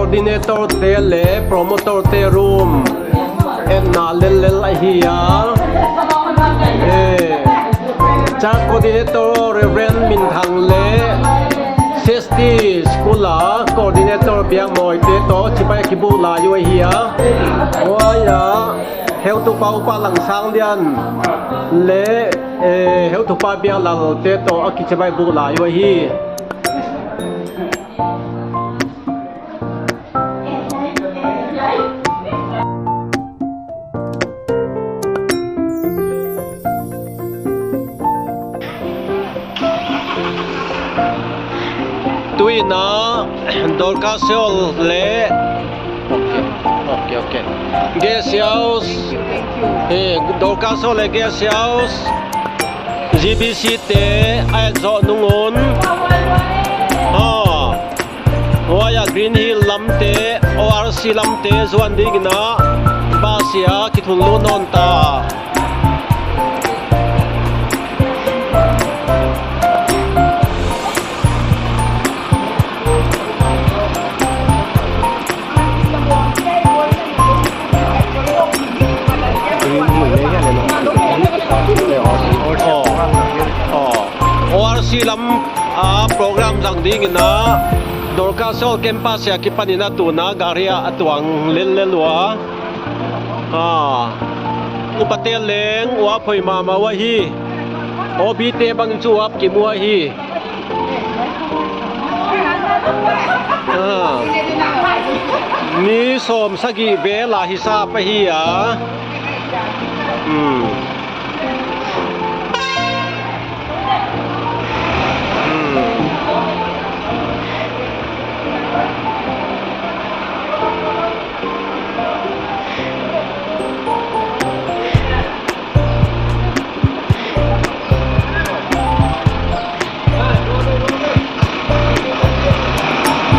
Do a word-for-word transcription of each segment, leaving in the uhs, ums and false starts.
Coordinator te leh promoter te room enna lellel ahi a. Eh, church coordinator Reverend Minthang leh Sesti School a coordinator Biakmawi te toh chibai kibuk lai uh ahi a. Huai a, heutupa Upa Langsangdian leh, eh, heutupa Biaklal te toh a kichibai buk lai uh ahi. Tuin a, Dorcas Hall leh, okay, okay, okay. Guest house. Eh, Dorcas Hall leh guest house. G B C te a et zoh nung un. Ha. Huai a Green Hill lam te, O R C lam te zuan dingin a, bus a kithun lut nawn ta. Oh, oh. O R C lam a program zang dingin a, Dorcas Hall campus a kipanin a tun a gari a tuang lellel ua. Ah, upa te leng uap hoih mahmah uhi. O B te bang chu uap kimu ahi. Ah. Mi sawmsagih vel a hisap ahi a. Hmm. Hmm.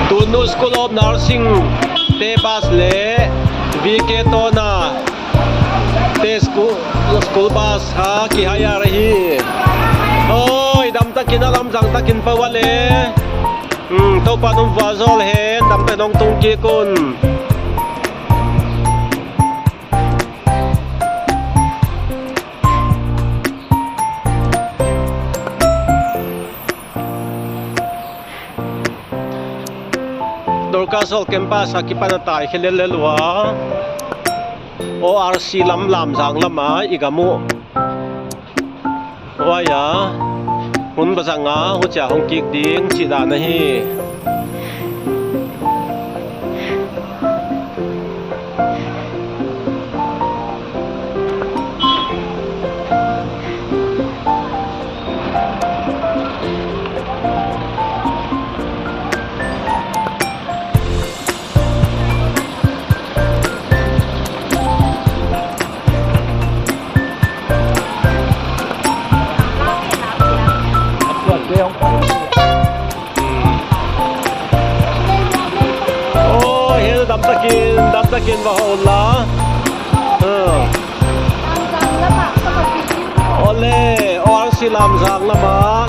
Tun School of Nursing te bus leh V K Tona te school, school bus a ki hire ahi. Oi, damtakin a lamzang takin pau a leh. Hmm, Toupa'n hon vualzawl hen, damtakin hong tung kik un. Dorcas Hall campus a kipan a tai khe lellel ua. O R C lam lamzang lam a i gam uh. Huai a, hun bazang a, huchia hong kik ding chih dan ahi. Oh, hel damtakin, damtakin va hon la. Hmm. Ole, O R C lamzang lam a.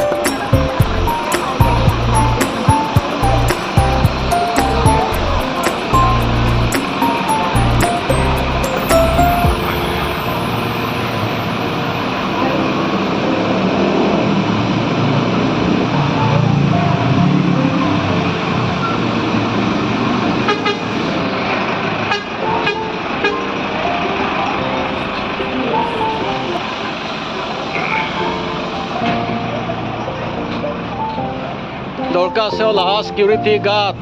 Dorcas Hall a security guard.